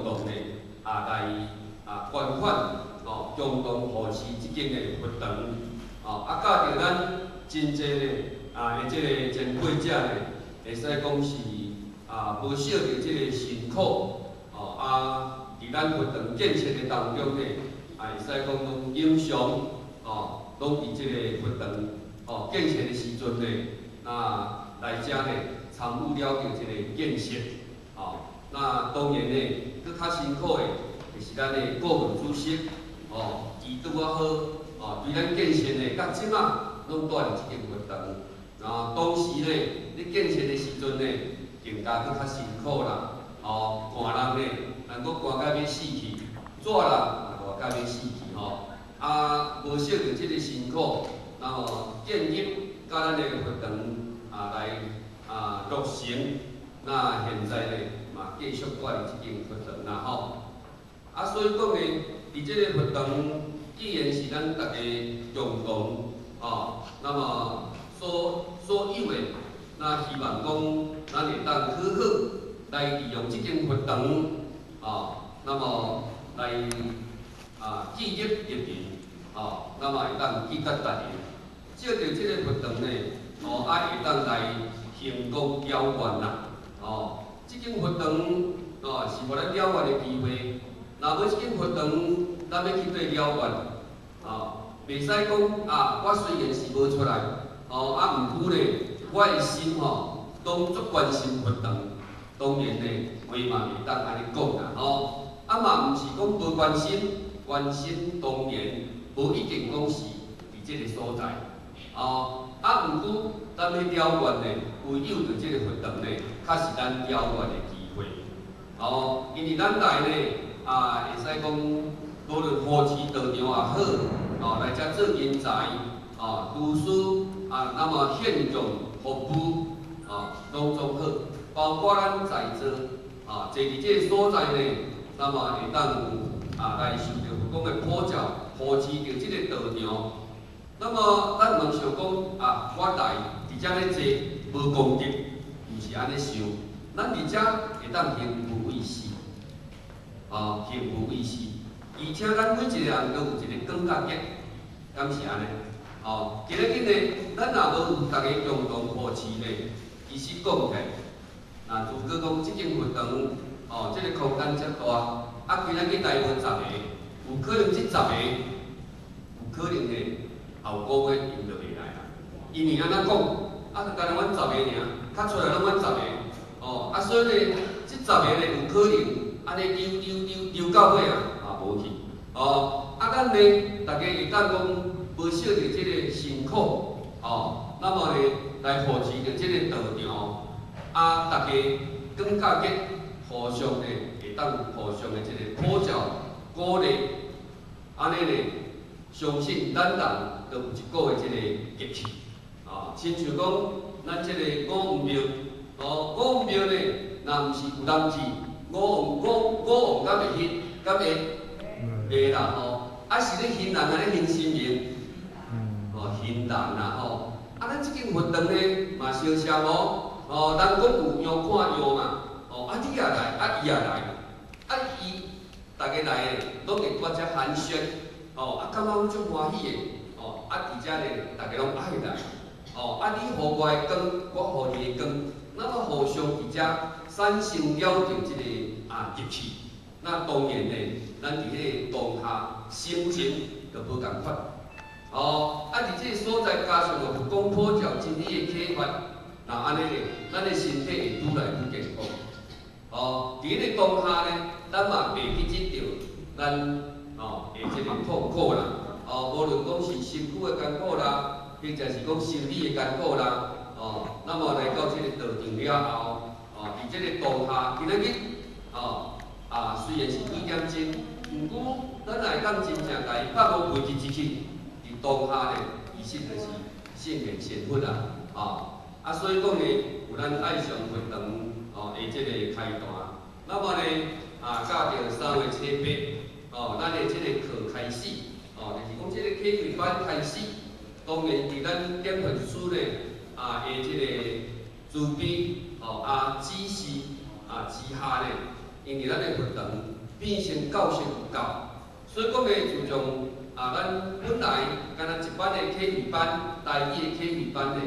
同呢來捐款哦，共同護持這間的佛堂哦，教著咱真濟呢的這个前輩者呢，會使講是無少著這个辛苦哦，佇咱佛堂建設的當中呢，會使講攏英雄哦，攏佇這个佛堂哦建設的時陣呢，那來遮呢參與了著這个建設哦，那當然呢，閣較辛苦的，就是咱的顧問主席哦，伊拄仔好哦，對咱建設呢，到這馬攏蹛佇這間佛堂。當時呢，咧建設的時陣呢，更加閣較辛苦啦。哦，寒人呢，人講寒甲欲死去，熱人嘛熱甲欲死去吼。無少著這个辛苦，然後建立佮咱的佛堂來落成。那現在呢，嘛繼續蹛佇這間佛堂啦吼。所以講呢，佇這个佛堂，既然是咱大家共同哦，那麼所有的，那希望講咱會當好好來利用這間佛堂，哦，那麼來記憶入面，哦，那麼會當記得大家，借著這个佛堂呢，哦，會當來興功了願啦，哦，這間佛堂哦是予咱了願的機會。若無這間佛堂，咱欲去佗了願，哦，袂使講我雖然是無出來，哦，毋過呢，我的心吼，攏足關心佛堂，當然呢，話嘛袂當按呢講啦，吼，嘛毋是講無關心，關心當然無一定講是佇這个所在，哦，毋過咱欲了願呢，唯有佇這个佛堂呢，較是咱了願的機會，哦，因為咱來呢，會使講，無論護持道場也好，哦，來遮做人才，哦，讀書那麼獻眾服務，哦，攏總好，包括咱在座，坐佇這个所在呢，那麼會當來受著佛光的普照，護持著這个道場。那麼咱毋通想講我來佇遮咧坐無功德，毋是按呢想，咱佇遮會當行無畏施。哦，行無畏施，而且咱每一个人都有一个廣角結，敢是按呢？哦，今仔日呢，咱若無有逐家共同護持呢，其實講起來，若如果講這間佛堂，哦，這个空間遮大，今仔日來無十个，有可能這十个，有可能呢，後個月𪜶就袂來啦。因為按怎講，就干焦阮十個爾，較出來攏阮十个，哦，所以呢，這十個呢有可能。按呢溜溜溜溜到尾啊，嘛無去。哦，咱呢，逐家會當講無少著這个辛苦，哦，那麼呢來護持著這个道場，逐家廣角結，互相呢會當互相的這个普照鼓勵，按呢呢，相信咱人都有一股的這个激氣，哦，親像講咱這个五王廟，哦，五王廟呢，若毋是有人去。五王五五王敢會興？敢會？會啦吼！是咧興人抑咧興神明？哦，興人啦吼！咱這間佛堂呢，嘛相像哦。哦，人講有樣看樣嘛。哦，你也來，伊也來，伊逐家來的，攏會拄遮寒暄。哦，感覺攏足歡喜的。哦，佇遮呢，逐家攏愛來。哦，你予我的光，我予你的光，那麼互相佇遮產生了著這个熱氣。那當然呢，咱佇彼个當下心情就無仝款。哦，佇這个所在加上有佛光普照真理的啟發，那按呢呢，咱的身體會愈來愈健康。哦，佇彼个當下呢，咱嘛袂去執著咱的這个痛苦啦。哦，無論講是身軀的艱苦啦，或者是講心理的艱苦啦。哦，那麼來到這个道場了後，哦，佇這个當下，今仔日，哦，雖然是幾點鐘，毋過咱會當真正共伊放予袂記一去，佇當下呢，其實就是聖賢仙佛啊，哦，所以講呢，有咱愛上佛堂，哦，的這個開壇，那麼呢，教著3月初8，哦，咱的這个課開始，哦，就是講這个啟慧班開始，當然佇咱點佛師呢，的這个慈悲，哦，指示之下呢，因為咱的佛堂變成教室有夠，所以講呢，自從啊，咱本來敢若一般的啟慧班、台語的啟慧班呢，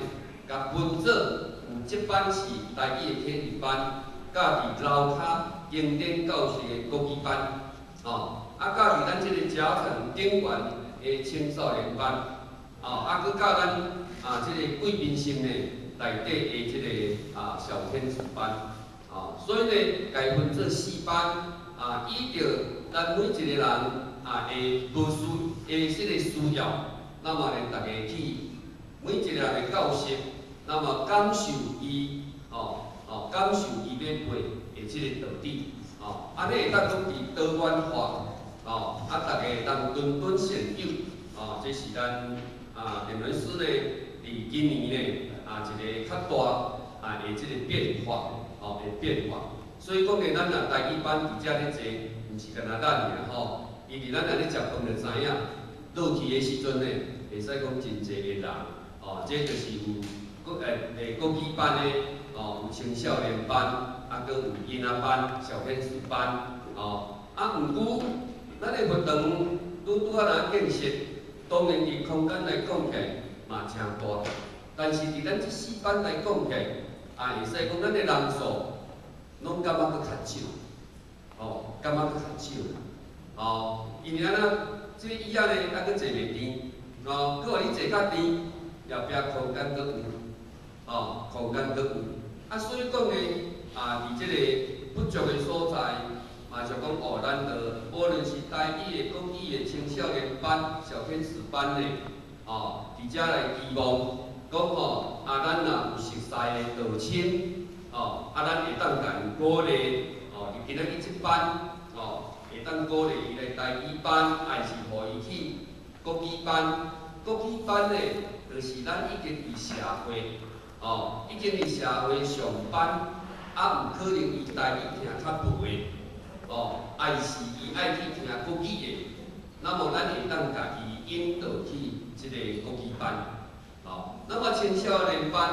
共分做有這班是台語的啟慧班，佮佇樓跤經典教室的國語班，哦，啊，佮佇咱這个夾層頂懸的青少年班，哦，啊，閣佮咱啊這个貴賓室呢內底的這个啊小天使班，哦，所以呢，共分做四班，啊，依著咱每一个人啊的無需的這个需要，那麼呢，逐家去每一個人的教室，那麼感受伊，哦哦，感受伊欲背的這个道理，哦，按呢會當講佇多元化，哦，啊，逐家會當循循善誘，哦，這是咱啊點傳師呢，佇今年呢啊一个較大啊的這个變化，哦的變化。所以講呢，咱若台語班佇遮咧坐，毋是干焦咱爾吼，因為咱若咧食飯就知影，落去的時陣呢，會使講真濟的人，哦，這就是有國欸國語班的，哦，有青少年班，啊，閣有囡仔班、小天使班，哦，啊，毋過咱的佛堂拄拄仔若建設，當然佇空間來講起來嘛誠大，但是佇咱這四班來講起來，啊，會使講咱的人數攏感覺閣較少，哦，感覺閣較少，哦，因為按怎，這个椅仔呢，啊，閣坐袂甜，哦，閣予你坐較甜，後壁空間閣有，哦，空間閣有，啊，所以講呢，啊，佇這個不足的所在，嘛就講哦，咱著無論是台語的、國語的青少年班、小天使班的，哦，佇遮來期望，講吼，啊，咱若有熟似的道親，哦，啊，咱會當共𪜶鼓勵，哦，佇今仔日這班，哦，會當鼓勵伊來台語班，還是予伊去國語班？國語班呢，就是咱已經佇社會，哦，已經佇社會上班，啊，有可能伊台語聽較無的，哦，還是伊愛去聽國語的，那麼咱會當共伊引導去這个國語班，哦，那麼青少年班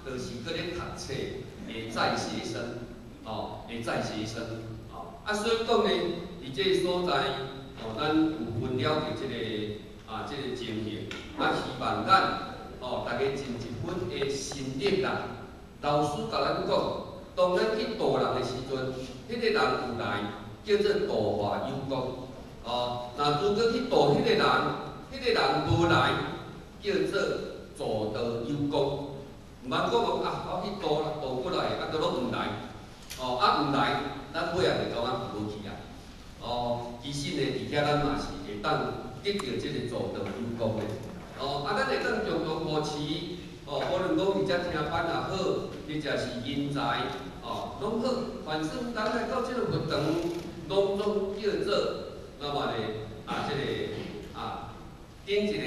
就是閣咧讀冊的在學生，哦，的在學生，哦，啊，所以講呢，佇這个所在，哦，咱有分了的這个啊，這个情形，啊，希望咱，哦，逐家盡一份的心力啦。老師共咱講，當咱去度人的時陣，彼個人有來，叫做度化有功。哦，若如果去度彼個人，彼個人無來，叫做助道有功。毋通講講啊，我去度啦，度過來，啊，閣攏毋來。哦，啊毋來，咱尾仔就感覺無去啊。哦，其實呢，佇遐咱嘛是會當得著這个助道有功的。哦，啊，咱會當共同護持，哦，無論講佇遮聽班也好，或者是人才，哦，攏好，反正咱來到這个佛堂，攏總叫做，那麼呢，啊，這个啊，頂一个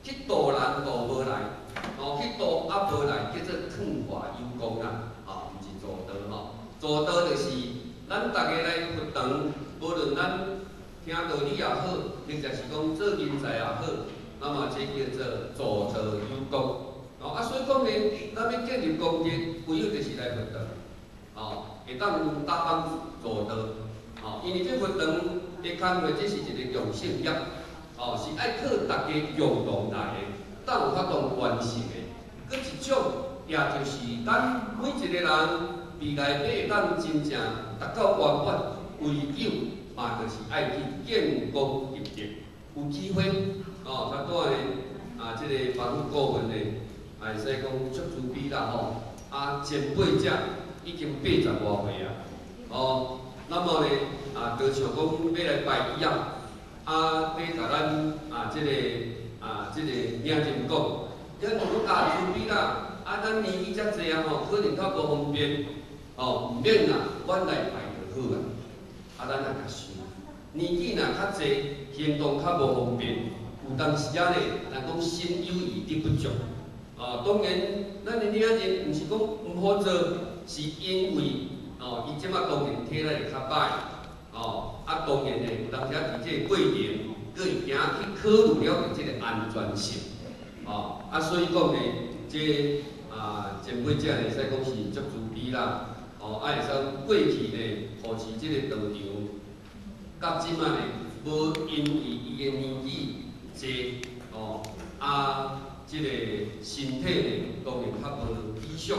去度人度無來，哦，去度啊無來，叫做勸化有功啦，哦，毋是助道吼，助道就是咱逐家來佛堂，無論咱聽道理也好，或者是講做人才也好，那麼這叫做助道有功。哦，啊，所以講呢，咱欲建立功德，唯有就是來佛堂，哦，會當有搭幫助道，哦，因為這佛堂的工課，這是一個共性業，哦，是愛靠逐家共同來的，才有法度完成的。閣一種，也就是咱每一個人未來欲會當真正達到圓滿，唯有嘛就是愛去建功立德，有機會，哦，較拄仔呢，啊，這个法務顧問呢，會使講足慈悲啦吼，啊，前輩者已經80外歲啊，哦，那麼呢，啊，就像講欲來排椅仔，啊，欲共咱啊，這个啊，這个領人講，咱就講啊，慈悲啦，啊，咱年紀遮濟啊吼，可能較無方便，哦，毋免啦，阮來排就好啊。啊，咱也較想，年紀若較濟，行動較無方便，有當時仔咧，人講心有餘力不足。哦，當然，咱的領人毋是講毋好做，是因為哦，伊這馬當然體力會較歹，哦，啊，當然咧，有當時仔佇這個過程，閣會驚去考慮了著這个安全性，哦，啊，所以講呢，這啊前輩者會使講是足慈悲啦，哦，啊會使過去呢，予護持這个道場，到這擺呢，無因為伊的年紀濟，哦，啊，這个身體呢，當然較無理想，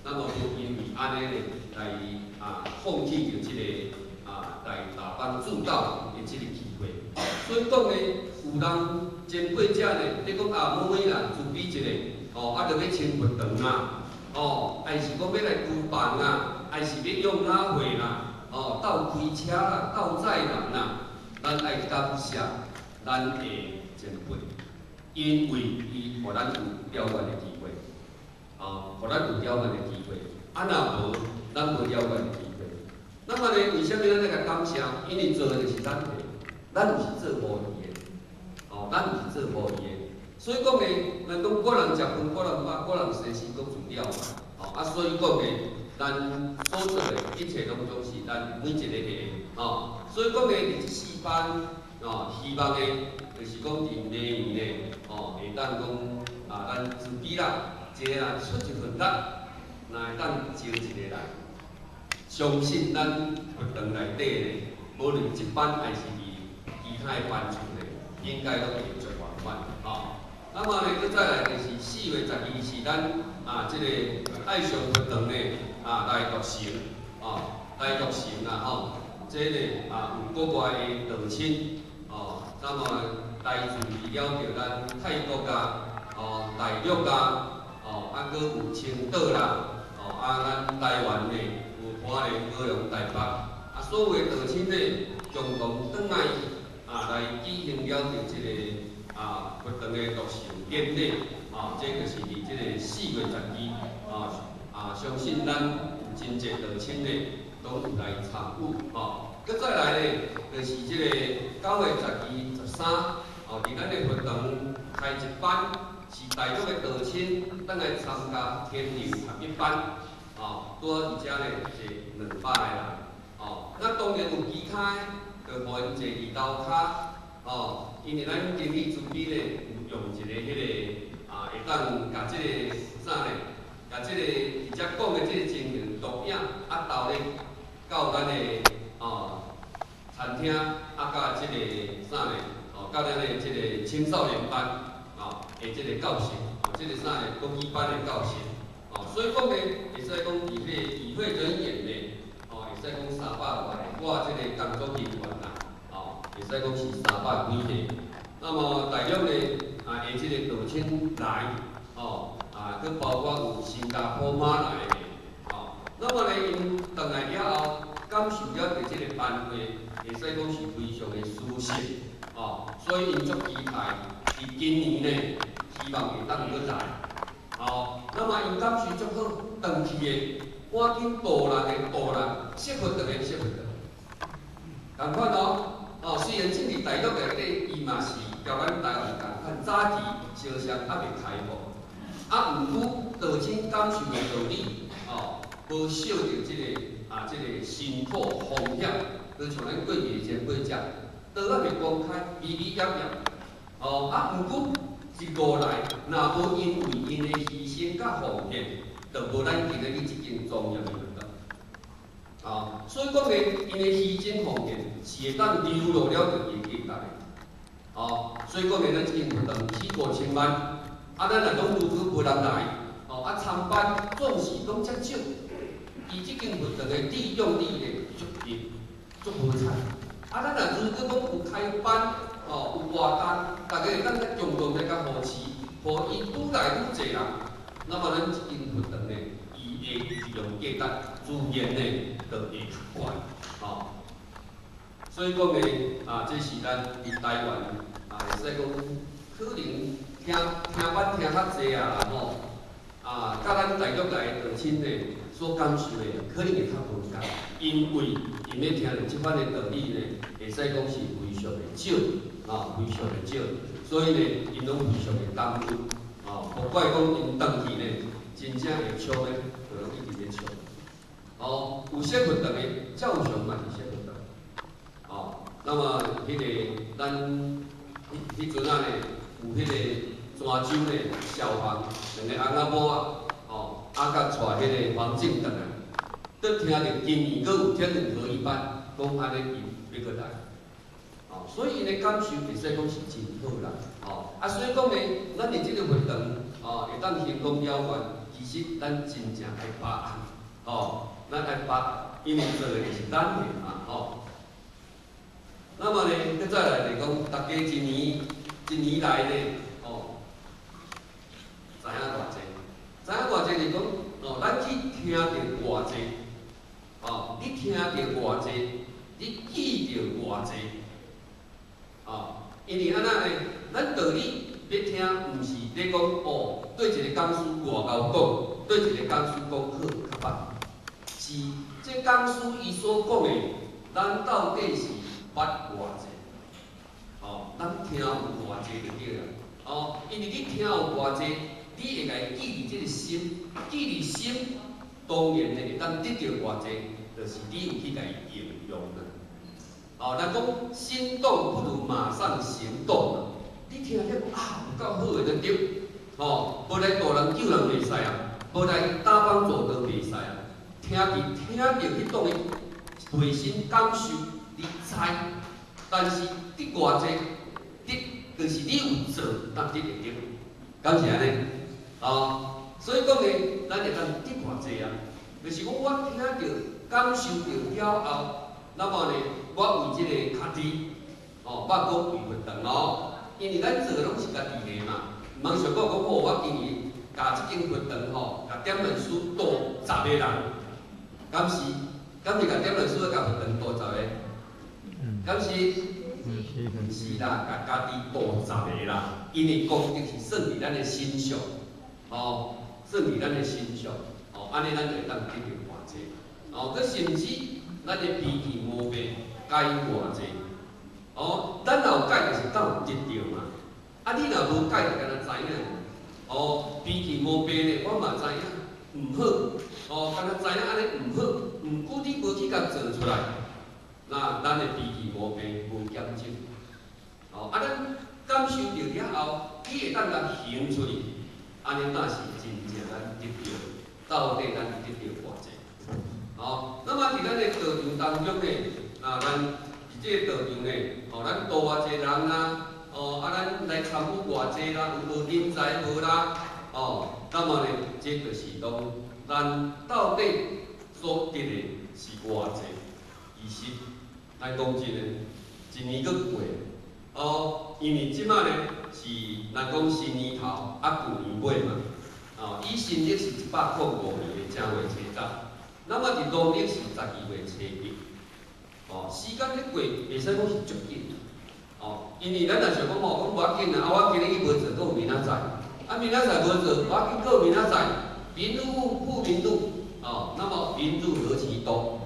咱嘛無因為按呢呢來啊放棄著這个啊來大班主導的這个機會。所以講呢，有人前輩者呢，咧講啊，某某啦，慈悲一下，哦，啊，著欲清佛堂啦，哦，還是講欲來廚房啊，還是欲用哪會啦，哦，鬥開車啦，鬥載人啦，咱愛感謝咱的前輩，因為伊予咱有表演的機會，哦，予咱有表演的機會，啊，若無，咱無表演的機會。那麼呢，為啥物咱愛共感謝？因為做的就是咱的，咱毋是做予伊的，哦，咱毋是做予伊的。所以講呢，咱講各人食飯，各人飽，各人洗身，各自了嘛。哦，啊，所以講呢，咱所做的一切攏總是咱每一个的，哦。所以講呢，佇這四班，哦，希望呢，就是講佇明年呢，哦，會當講啊，咱慈悲啦，一个人出一份力，若會當招一个來，相信咱佛堂內底呢，無論這班還是佇其他的班次呢，應該攏會足圓滿，吼。那麼呢，閣再來就是4月12是咱啊，這個愛上佛堂呢啊來落成，哦，來落成啦吼。這呢啊有國外的道親，哦，那麼來自於了著咱泰國啊，哦，大陸啊，哦，啊，閣有青島啦，哦，啊，咱台灣呢有花蓮、高雄、台北，啊，所有的道親呢共同轉來啊來舉行了著這個啊，佛堂的落成典禮，啊，這就是佇這个4月12，啊啊，相信咱有真濟道親呢，攏有來參與，吼。閣再來呢，就是這个9月12、13，哦，佇咱的佛堂開一班，是大陸的道親轉來參加天人合一班，哦，拄好佇遮呢坐200个人，哦，那當然有其他的，就予𪜶坐佇樓跤。哦，因為咱經理慈悲咧，有用一个彼个啊，會當共這个啥咧，共這个佇遮講的這个情形錄影啊，投咧到咱的哦餐廳啊，佮這個啥咧，哦，佮咱的這个青少年班哦的這个教室，哦，這个啥咧國語班的教室，哦，所以講呢，會使講佇彼个與會人員呢，哦，會使講300外个，我這个工作人員啦。會使講是300幾个，那麼大陸呢，啊，的這個道親來，哦，啊，閣包括有新加坡、馬來的，哦，那麼呢，𪜶轉來了後，感受了著這个班會，會使講是非常的舒適，哦，所以𪜶足期待，佇今年呢，希望會當閣來，哦，那麼𪜶感受足好，轉去的，趕緊度人的度人，說佛堂的說佛堂，仝款哦。哦，雖然這佇大陸內底，伊嘛是共咱台灣仝款，早期相相猶未開放，啊，毋過道親感受的道理，哦，無受著這个啊，這个辛苦風險，就像咱過去的前輩者，道猶未公開，微微翕翕，哦，啊，毋過一路來，若無因為𪜶的犧牲佮奉獻，就無咱今仔日這間莊嚴的佛堂。啊，所以講呢，𪜶的犧牲奉獻是會當流露了著伊的價值的。哦，所以講呢，咱這間佛堂起5000萬，啊，咱若攏如果無人來，哦，啊，參班總是攏遮少，伊這間佛堂的利用率呢，足低，足無彩。啊，咱若如果講有開班，哦，有活動，大家會當較共同來共扶持，予伊愈來愈濟人，那麼咱這間佛堂呢，伊的利用價值自然呢，就會較懸，吼。所以講呢，啊，這是咱佇台灣啊，會使講可能聽聽捌聽較濟啊啦吼，啊，佮咱大陸來的道親呢所感受的可能會較無仝，因為𪜶咧聽著這款的道理呢，會使講是非常的少，啊，非常的少，所以呢，𪜶攏非常的感恩，哦，無怪講𪜶轉去呢，真正會笑呢，就攏一直咧笑。哦，有說佛堂的，照常嘛是說佛堂。哦，那麼彼个咱彼彼陣仔呢，有彼个泉州呢消防兩个翁仔某仔，哦，啊，佮帶彼个黃靖轉來，閣聽著今年閣有天人合一班，講按呢伊欲閣來，哦，所以𪜶的感受會使講是真好啦，哦，啊，所以講呢，咱佇這個佛堂，哦，會當成功了願，其實咱真正愛把握，哦，咱愛把握，因為做的是咱的嘛，吼。那麼呢，閣再來就講，大家一年一年來呢，哦，知影偌濟，知影偌濟就講，哦，咱去聽著偌濟，哦，你聽著偌濟，你記著偌濟，哦，因為按怎呢？咱道理咧聽，毋是咧講哦，對一個講師偌𠢕講，對一個講師講好較歹，是這講師伊所講的，咱到底是捌偌濟？哦，咱聽有偌濟就對啦。哦，因為你聽有偌濟，你會共伊記佇這個心，記佇心，當然會當得著偌濟，就是你有去共伊應用啦。哦，人講心動不如馬上行動嘛。你聽了啊，有夠好的就對，吼，無來度人救人袂使啊，無來打枋做道袂使啊。聽佇聽著彼當的內心感受，你知，但是得偌濟，得就是你有做，才得會著，敢是按呢？哦，所以講呢，咱會當得偌濟啊？就是講我聽著感受著了後，那麼呢，我為這個家己，哦，我閣為佛堂哦，因為咱做的攏是家己的嘛，毋通想講講哦，我今年共這間佛堂吼，共點文殊度十個人，敢是？敢是共點文殊共佛堂度十個？敢是？毋是啦，共家己度十個啦，因為功德是算佇咱的身上，哦，算佇咱的身上，哦，按呢咱就會當得著偌濟，哦，閣甚至咱的脾氣毛病改偌濟，哦，咱若有改就是敢有得著嘛，啊，你若無改就敢若知影，哦，脾氣毛病咧，我嘛知影，毋好，哦，敢若知影按呢毋好，毋過你無去共做出來，那咱的脾氣毛病無減少，哦，啊，咱感受著了後，你會當共行出去，按呢才是真正咱得著，到底咱得著偌濟，哦，那麼佇咱的道場當中呢，啊，咱佇這個道場呢，哦，咱度偌濟人啊，哦，啊，咱來參與偌濟啦，有學人才無啦，哦，那麼呢，這就是講咱到底所得的是偌濟，其實咱講真的，一年閣過，哦，因為這擺呢是咱講新年頭啊，舊年尾嘛，哦，以新曆是105年的正月初十，那麼佇農曆是12月初一，哦，時間咧過，會使講是足緊，哦，因為咱若想講吼，講無要緊啊，啊，我今日去無做，閣有明仔載，啊，明仔載無做，無要緊，閣有明仔載，明日復明日，哦，那麼明日何其多，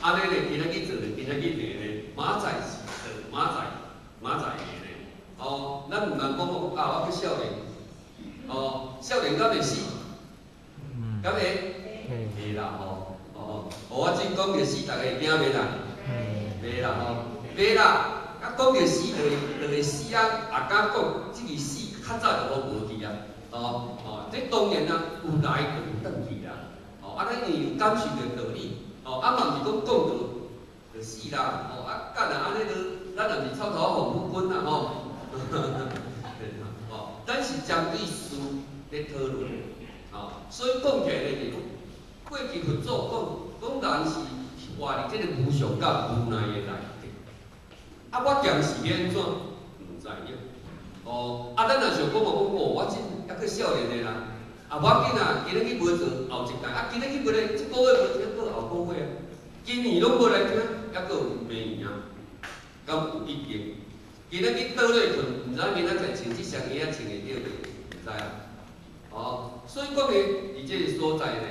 按呢咧，今仔去做咧，今仔去賣咧，明仔載是做，明仔載，明仔載會咧，哦，咱毋通講哦，啊，我閣少年，哦，少年敢會死？敢會？會啦吼，哦，我這講著死，逐家會驚袂啦？袂啦吼，袂啦，啊講著死就會死啊，也敢講，這個死較早就予無去啊，哦哦，這當然啊，有來就有轉去啦，哦，啊，咱因為有感受著道理，哦，啊嘛毋是講講著就死啦，哦，啊，干若按呢就，咱也毋是臭頭鳳夫君啦吼，哦，咱是針對事咧討論，哦，所以講起來咧，就是講過去佛祖講，講人是活佇這個無常佮無奈的內底，啊，我恬是欲按怎？毋知影，哦，啊，咱若想講哦，講哦，我這猶閣少年的人，啊，無要緊啊，今日去無做，後一屆，啊，今日去無咧，這個月無聽，閣後個月啊，今年攏無來聽，猶閣有明年啊，敢有一定？今日去倒咧睏，毋知明仔載穿這雙鞋仔穿會著袂？毋知啊。哦，所以講呢，佇這個所在呢，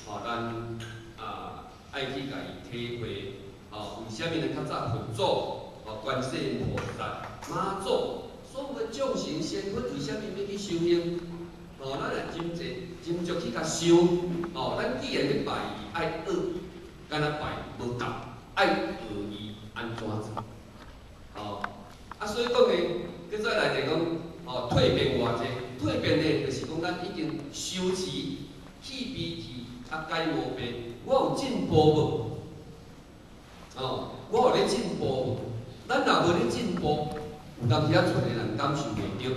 哦，咱啊愛去共伊體會，哦，為啥物呢？較早佛祖，哦，觀世音菩薩、媽祖，所有的眾神仙佛，為啥物欲去修行？哦，咱若真濟真足去共想，哦，咱既然欲拜伊，愛學，敢若拜無夠，愛學伊按怎做？哦，啊，所以講呢，閣再來就講，哦，蛻變偌濟，蛻變呢，就是講咱已經修持去脾氣，啊改毛病，我有進步無？哦，我有咧進步無？咱若無咧進步，有當時仔賰的人感受袂著。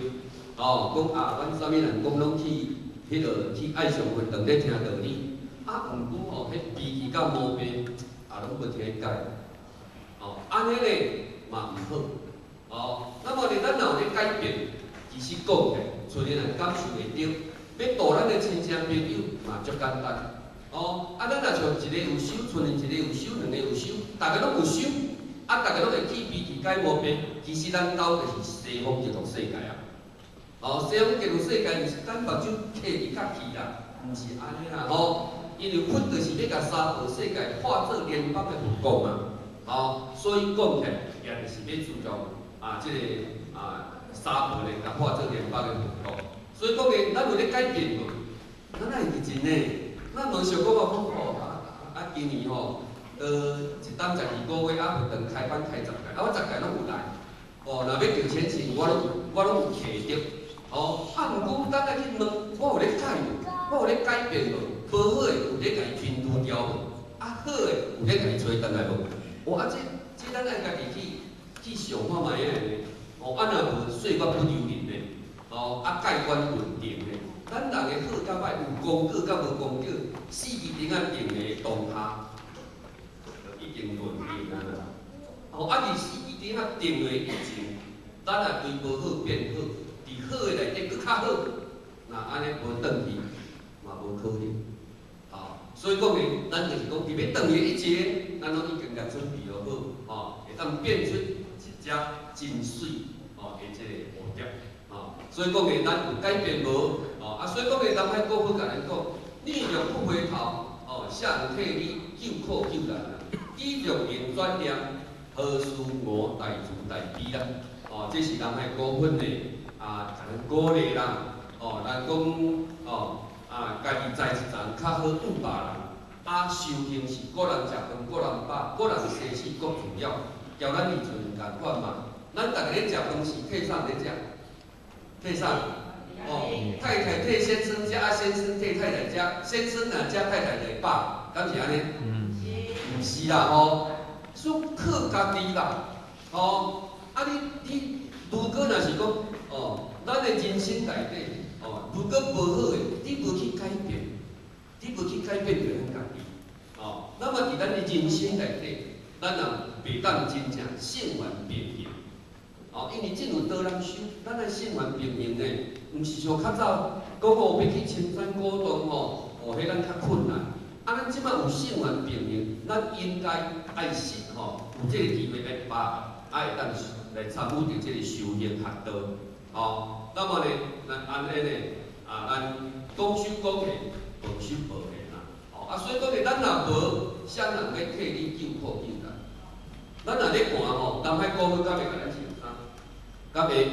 哦，講啊，阮啥物人講攏去彼落去愛上佛堂咧聽道理，啊，毋過吼，彼脾氣佮毛病也攏無聽改。哦，按呢咧嘛毋好。哦，那麼咧，咱若有咧改變，其實講起來，賰的人感受會著，欲度咱的親戚朋友嘛足簡單。哦，啊，咱若像一个有修，賰的一个有修，兩個有修，逐家攏有修，啊，逐家攏會去脾氣改毛病，其實咱兜就是西方極樂世界啊。哦，西方極樂世界毋是等目睭閉佇較去啦，毋是按呢啦吼。因為佛就是欲共娑婆世界化做蓮邦的佛國嘛，哦，所以講起來，也就是欲注重啊，這個啊娑婆咧，共化做蓮邦的佛國。所以講咧，咱有咧改變無？咱愛認真呢。咱無想講啊，吼啊啊！今年吼，一冬12個月啊，佛堂開班開十屆，啊，我十屆攏有來。哦，若欲著錢錢，我攏有揢著。哦，啊，毋過咱愛去問，我有咧改無？我有咧改變無？無好的有咧共伊清除掉無？啊，好的有咧共伊揣轉來無？哦，啊，這咱愛家己去想看覓仔呢？哦，啊，若無歲月不留人呢？哦，啊，蓋棺論定呢？咱人的好佮歹，有功過佮無功過，四字頂仔定的當下，就已經論定啊啦。哦，啊，佇四字頂仔定的以前，咱若對無好變好，佇好的內底閣較好，若按呢無轉去，嘛無可能。哦，所以講呢，咱就是講，佇欲轉去以前，咱攏已經共準備好，哦，會當變出一隻真媠哦的這個蝴蝶。哦，所以講呢，咱有改變無？哦，啊，所以講呢，南海國父共咱講，逆流不回頭，哦，啥人替你救苦救難啊？彼若明轉念，何須我大慈大悲啦？哦，這是南海國佛呢，啊，共咱鼓勵啦。哦，咱講，哦，啊，家己栽一叢較好養別人。啊，修行是各人食飯，各人飽，各人生死各自了，交咱時陣仝款嘛。咱逐家咧食飯是替啥咧食？替啥？哦，太太替先生食，啊，先生替太太食，先生若食太太就會飽，敢是按呢？毋是啦吼，說靠家己啦，吼，啊你如果若是講，哦，咱的人生內底，哦，如果無好的，你無去改變，你無去改變著咱家己，哦，那麼佇咱的人生內底，咱也袂當真正聖凡平行，哦，因為這有多人修，咱愛聖凡平行呢，毋是像較早講哦，欲去深山古洞吼，哦，彼咱較困難。啊，咱這擺有聖凡平行，咱應該愛惜吼，有這個機會來把握，啊會當來參與著這個修行學道，哦。那麼呢，咱按呢呢，啊，咱講修講下，無修無下啦，哦。啊，所以講呢，咱若無，啥人欲替你救苦救難？咱若咧寒吼，南海古佛敢會共咱穿衫？敢會？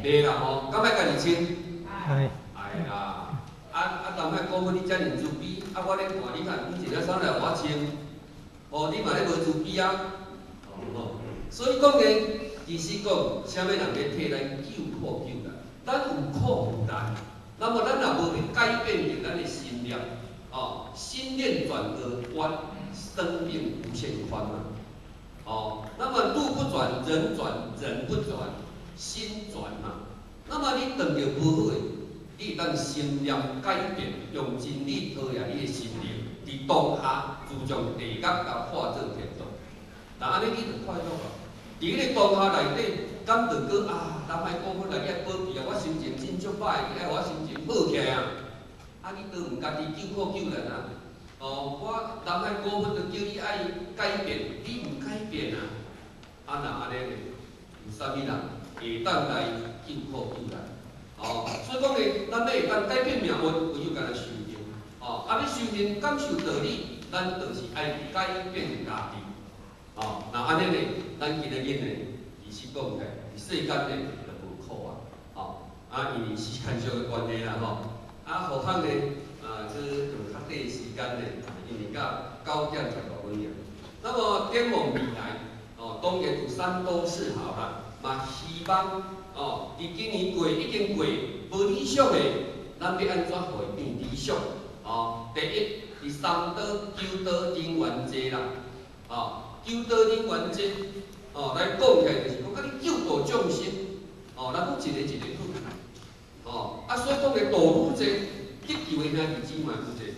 袂啦吼，敢愛家己穿？愛。愛啦。啊啊！南海古佛你遮爾慈悲，啊我咧寒，你看你一件衫來予我穿，哦，你嘛咧無慈悲啊？哦，所以講呢，其實講，啥物人欲替咱救苦救難？咱有苦有難，那麼咱若無去改變著咱的心念，哦，心念轉個彎，生命無限寬嘛。哦，那麼路不轉，人轉，人不轉，心轉嘛。那麼你遇著無好的，你會當心念改變，用真理陶冶你的心靈，佇當下自從地獄共化做天堂。那按呢你就快樂啊！佇彼个當下內底，敢著閣啊，南海古佛來，你愛保庇啊！我心情真足歹，你愛予我心情好起來啊！啊，你都毋家己救苦救難啊？哦，我南海古佛就叫你愛改變，你毋改變啊？啊，若按呢呢，有啥物人會當來救苦救難？哦，所以講呢，咱欲會當改變命運，唯有干焦修行。哦，啊，欲修行感受道理，咱就是愛改變家己。哦，若按呢呢，咱今仔日呢，其實講起來，佇世間呢就無苦啊。哦，啊，因為時間上的關係啦，吼，啊，何況呢，啊，這用較短的時間呢，因為到9點15分爾。那麼展望未來，哦，當然有山多士豪啦，嘛希望哦，佇今年過已經過無理想的，咱欲按怎予伊變理想？哦，第一，佇三島求道人員濟啦，哦，求道人員濟，哦，來講起來就是講，啊，你救度眾生，哦，咱攏一个一个去，哦，啊，所以講的度母濟，得救的兄弟姊妹有濟，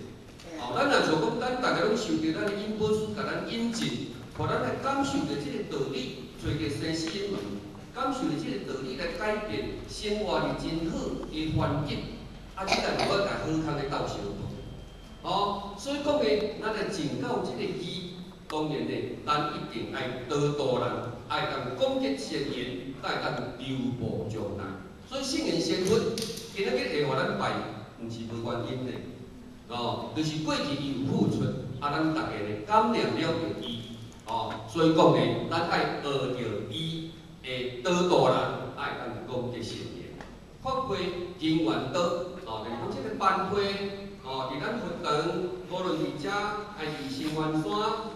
哦，咱若像講，咱逐家攏受著咱的引寶師共咱引進，予咱來感受著這个道理，揣個生死的門，感受著這个道理來改變生活佇真好的環境，啊，你若無法共好康的鬥相報。哦，所以講的，咱來盡到這个義，當然呢，咱一定愛多度人，愛當廣結善緣，才會當流布將來。所以聖言仙佛今仔日會予咱拜，毋是無原因的，哦，就是過去伊有付出，啊，咱逐家呢感念了著伊，哦，所以講呢，咱愛學著伊會多度人，愛當廣結善緣，發揮人緣道，哦，就是講這个班會。哦，佇咱佛堂，無論佇遮，還是新環山，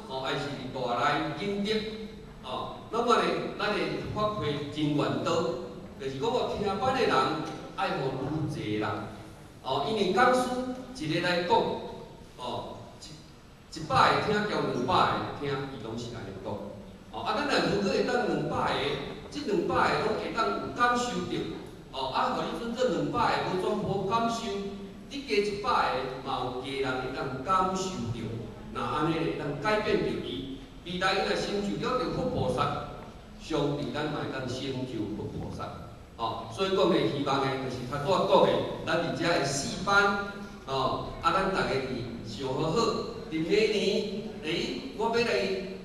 哦，還是佇大內景德，哦，那麼呢，咱會發揮人緣道，就是講哦，聽班的人愛予愈濟人，哦，因為講師一个來講，哦，一百个聽交200個聽，伊攏是按呢講，哦，啊，咱若如果會當兩百個，這兩百個攏會當有感受著，哦，啊，予你準做兩百個無全部感受。你加100個，嘛有加人會當感受著，若按呢會當改變著伊，未來伊若成就了著佛菩薩，上帝咱嘛會當成就佛菩薩。哦，所以講呢，希望呢，就是頭拄仔講的，咱佇遮的四班，哦，啊，咱逐家佇想好好，佇明年，欸，我欲來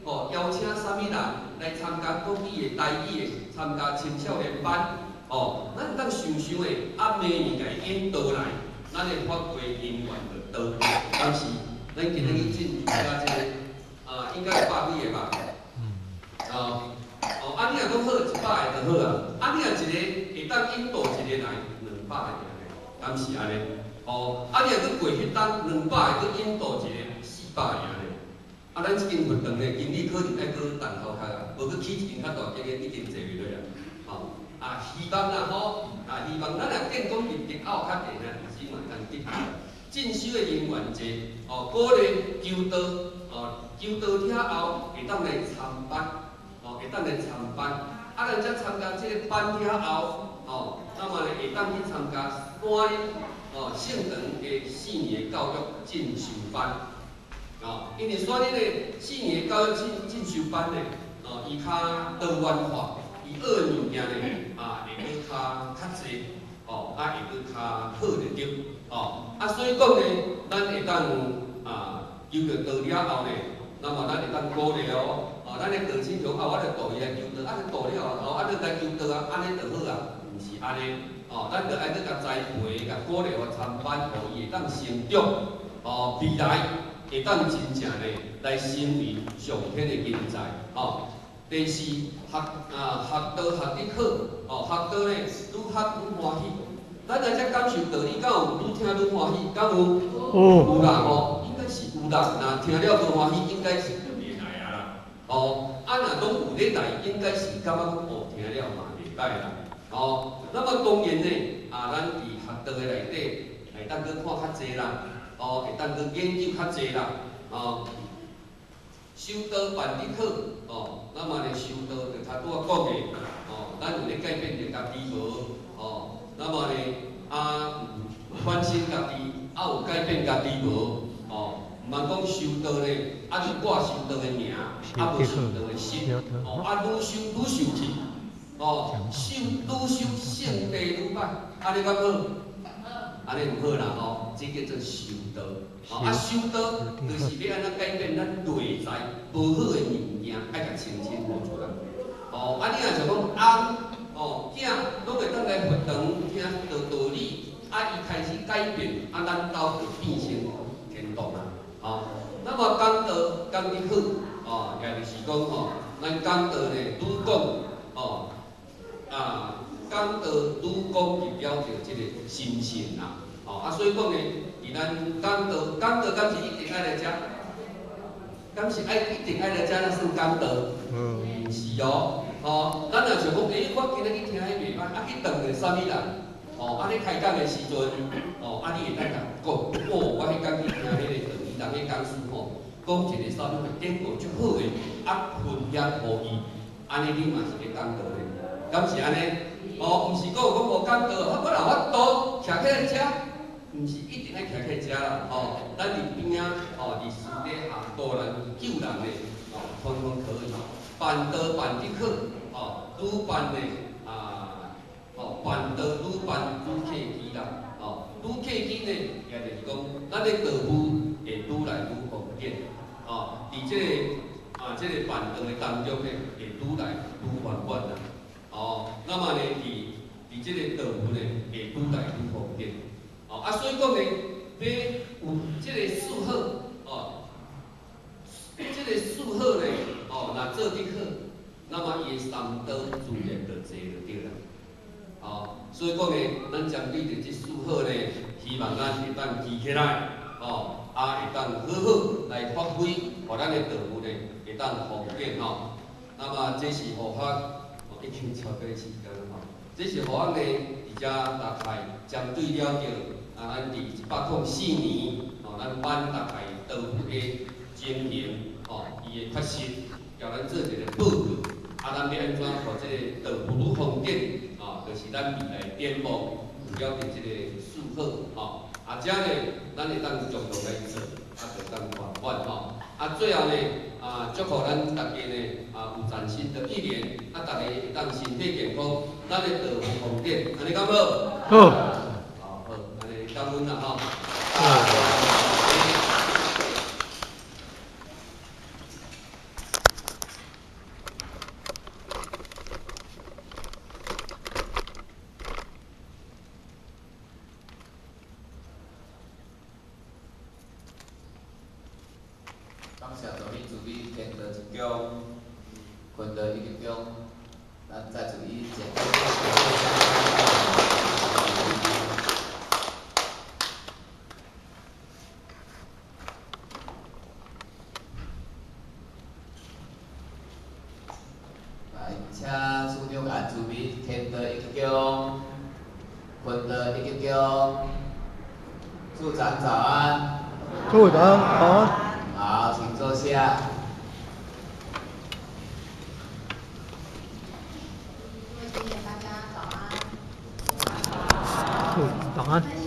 哦邀請啥物人來參加國語的、台語的，參加青少年班，哦，咱會當想想的，啊，明年共伊引導來。咱的發揮人緣就多，但是咱今日去進入到這个，啊，應該有百幾个吧？哦，哦，啊，你若講好100個就好啊，啊，你若一个會當引導一个來200個爾呢，敢是按呢？哦，啊，你若閣過彼冬200個閣引導一个400個爾呢？啊，咱這間佛堂呢，經理可能愛閣重頭較啊，無閣起一間較大間的，已經坐袂落啊，吼。啊，希望啦吼，啊，希望咱若見講入日後較濟呢，姊妹通得救。進修的人員濟，哦，鼓勵求道，哦，求道了後會當來參班，哦，會當來參班。啊，咱才參加這个班了後，哦，那麼呢會當去參加山林，哦，聖堂的四年教育進修班，哦，因為山林的四年教育進修班呢，哦，伊較多元化。伊學的物件呢，啊，會閣較濟，哦，啊，會閣較好著對，哦，啊，所以講呢，咱會當啊，求著道了後呢，那麼咱會當鼓勵哦，哦，咱的道親像啊，我著度伊來求道，啊，就度了後，哦，啊，你來求道啊，按呢就好啊，毋是按呢，哦，咱著愛閣共栽培，共鼓勵，予參班，予伊會當成長，哦，未來會當真正呢來成為上天的人才，哦。第四，學啊學道學得好，哦，學道呢，愈學愈歡喜。咱來遮感受道理，敢有愈聽愈歡喜？敢有？有啦吼，應該是有啦。若聽了無歡喜，應該是就袂來啊啦。哦，啊若攏有咧來，應該是感覺講哦，聽了嘛袂䆀啦。哦，那麼當然呢，啊，咱佇學道的內底，會當閣看較濟啦，哦，會當閣研究較濟啦，哦。修道辦得好，哦，那麼呢修道就頭拄仔講的，哦，咱有咧改變著家己無，哦，那麼呢，啊有反省家己，啊有改變家己無，哦，毋通講修道呢，啊就掛修道的名，啊無修道的心，哦，啊愈修愈受氣，哦，修愈修性地愈歹，按呢敢好？按呢毋好啦吼，這叫做修道。哦，啊，修道就是欲按怎改變咱內在無好的物件，愛共清清楚出來。哦，啊，你若像講翁哦囝，攏會當來佛堂聽著道理，啊，伊開始改變，啊，咱兜就變成天堂啊。哦，那麼講道講得好，哦，也就是講吼，咱講道呢，愈講哦，啊，講道愈講就表著這个心性啦。哦，啊，所以講呢，佇咱講道，講道敢是一定愛來遮？敢是愛一定愛來遮才算講道？毋是哦，吼，咱若想講，欸，我今仔去聽彼袂䆀，啊，去當著啥物人？哦，啊，咧開講的時陣，哦，啊，你會當共講，哦，我彼工去聽彼个道理，人咧讲师吼，讲一个啥物个典故足好的，啊分享予伊，按呢你嘛是咧讲道咧，敢是按呢？哦，毋是讲讲无讲道，我若法度徛起来遮，毋是一定爱徛起来遮啦，吼，咱伫边仔，吼，伫私底下度人救人的，哦，通通可以。办道办得好，哦，愈办呢，啊，哦，办道愈办愈契机啦，哦，愈契机呢，也就是讲，咱的道夫会愈来愈方便，哦，伫这个啊，这个办道的当中呢，会愈来愈圆满啦，哦，那么呢，伫这个道夫呢，会愈来愈方便，哦，啊，所以讲呢，欲有这个四好，哦，这个四好呢，哦，若做得好，那麼伊的三道自然就濟就對啦。哦，所以講呢，咱針對著這四好呢，希望咱會當記起來，哦，啊會當好好來發揮，予咱的道夫呢會當方便吼。那麼這是護法，哦，已經超過時間啦吼。這是護法呢，佇遮大概針對了著啊，咱佇104年，哦，咱班大概道夫的情形，哦，伊的缺失。共咱做一个報告，啊，咱欲按怎予這個道夫愈方便，哦，就是咱未來展望有了著這個四好，吼，啊，這呢，咱會當共同來做，啊，就當圓滿吼。啊，最後呢，啊，祝福咱大家呢，啊，有嶄新的一年，啊，大家會當身體健康，咱的道夫方便，按呢敢好？好。哦，好，按呢感恩啦，吼。感謝大美慈悲，天道一恭，坤道一鞠躬，咱再次以前。來，請處長按慈悲，天道一鞠躬，坤道一鞠躬。處長早安。處長早安。好，請坐下。各位同學，大家早安。早安。分